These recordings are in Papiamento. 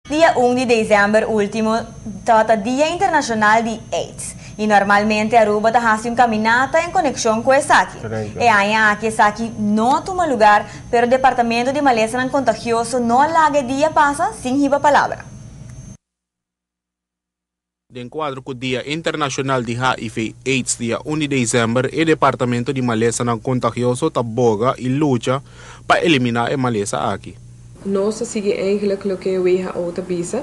Dia 1 di december ultimo tabata Dia Internacional di AIDS y normalmente Aruba ta haci un caminata en conexion cu esaki. E aña aki esaki no a tuma lugar, pero Departamento di Malesanan Contagioso no a laga e dia pasa sin hiba palabra. Den cuadro cu Dia Internacional di HIV Aids dia 1 di december, e Departamento di Malesanan Contagioso ta boga y lucha pa elimina e malesa aki. Nos ta sigui eigenlijk loke WHO ta bisa,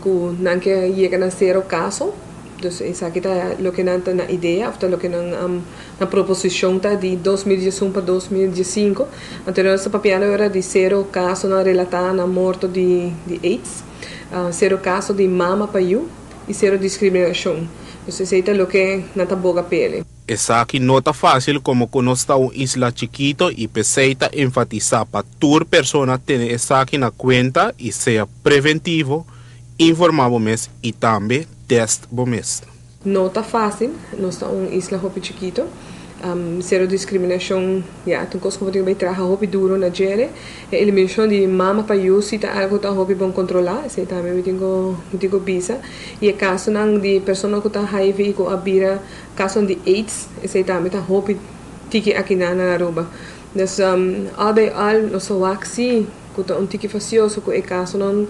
cu nan ke yega na cero caso, dus esaki ta loke nan ta na idea of ta loke nan nan proposicion ta di 2011 pa 2015. Anto nos ta papiando ahora di cero casonan relata na morto di AIDS, cero caso di mama pa yu y cero discriminacion. Dus esey ta loke nan ta boga pele. Esaki no ta facil como cu nos ta un isla chikito y p'esey ta enfatisa pa tur persona tene esaki na cuenta y sea preventivo, informa bo mes y tambe test bo mes. No ta facil, nos ta un isla hopi chikito. Cero discriminacion, ya, ta un cos cu bo tin cu bay traha hopi duro na djere. E eliminacion di mama pa yu si ta algo cu ta hopi bon controla, esey tambe mi tin cu mi tin cu bisa. Y e casonan di persona cu ta HIV y cu a bira casonan di AIDS, esey tambe ta hopi tiki akinan na Aruba. Dus al bij al nos ta wak si cu ta un tiki fastioso cu e casonan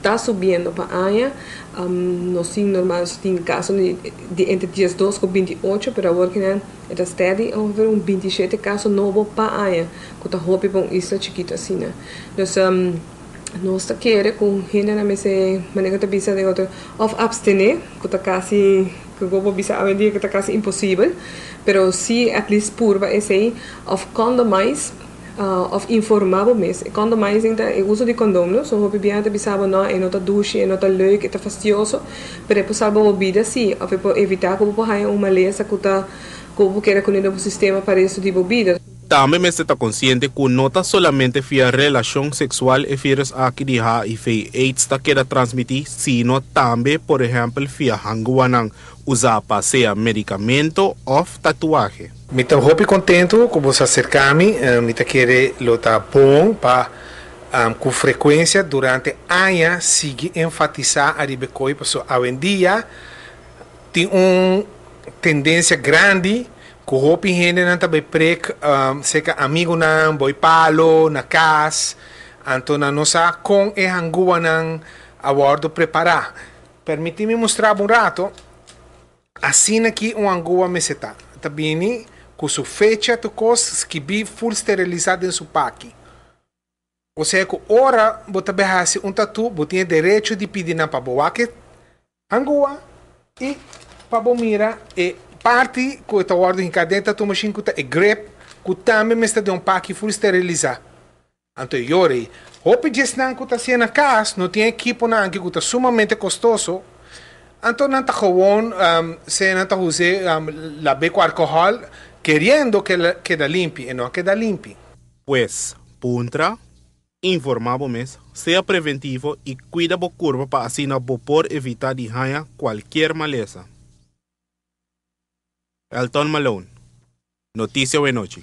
ta subiendo pa aña. Nos tin normal nos tin caso di entre 12 cu 28, pero awor kinan e ta steady ongeveer un 27 caso nobo pa aña, cu ta hopi pa un isla chikito asina. Dus nos ta kere cu hendenan mester, manera cu ta bisa den otro, of abstene, cu ta casi, cu bo por bisa awendia cu ta casi imposibel, pero si at least purba esey, of condomize, of informa bo mes. E condomizing ta e uso di condom, no? So hopi biaha ta bisa bo, no, e no ta dushi, e no ta leuk, e ta fastioso, pero e por salba bo bida si, of e por evita cu bo por haya un malesa cu ta cu bo por keda cune den bo sistema pa resto di bo bida. Tambe mester ta consciente cu no ta solamente via relacion sexual e virus aki di HIV AIDS ta keda transmiti, sino tambe por ehempel via hanguanan usa pa sea medicamento of tatuahe. Mi ta hopi contento cu bo sa acerca mi. Mi ta kere lo ta bon pa cu frecuencia durante aña sigui enfatisa ariba e coy, pasobra awendia tin un tendencia grandi cu hopi hendenan ta bay prek cerca amigonan, boy palo, na cas, anto nan no sa con e hanguanan a wordo prepara. Permiti mi mustra bo un rato, asina ki un angua mester ta. Ta bini cu su fecha tur cos skibi full steriliza den su paki. Osea cu ora bo ta bay haci un tattoo bo tin e derecho di pidi nan pa bo wak e angua y pa bo mira e parti cu e ta wordo hinca den e tattoo machine cu ta e grip cu tambe mester den un paki full steriliza. Anto e yora ei. Hopi djesnan ku ta hasié na kas no tin ekiponan aki ku ta sumamente kostoso, anto nan ta gewon sea nan ta us'é lab'é ku alkohòl keriendo ku el keda limpi, e no a keda limpi. Pues, puntra, informá bo mes, sea preventivo i kuida bo kurpa pa asina bo por evitá di haña kualkier malesa. Elton Malone, Noticia Wenochi.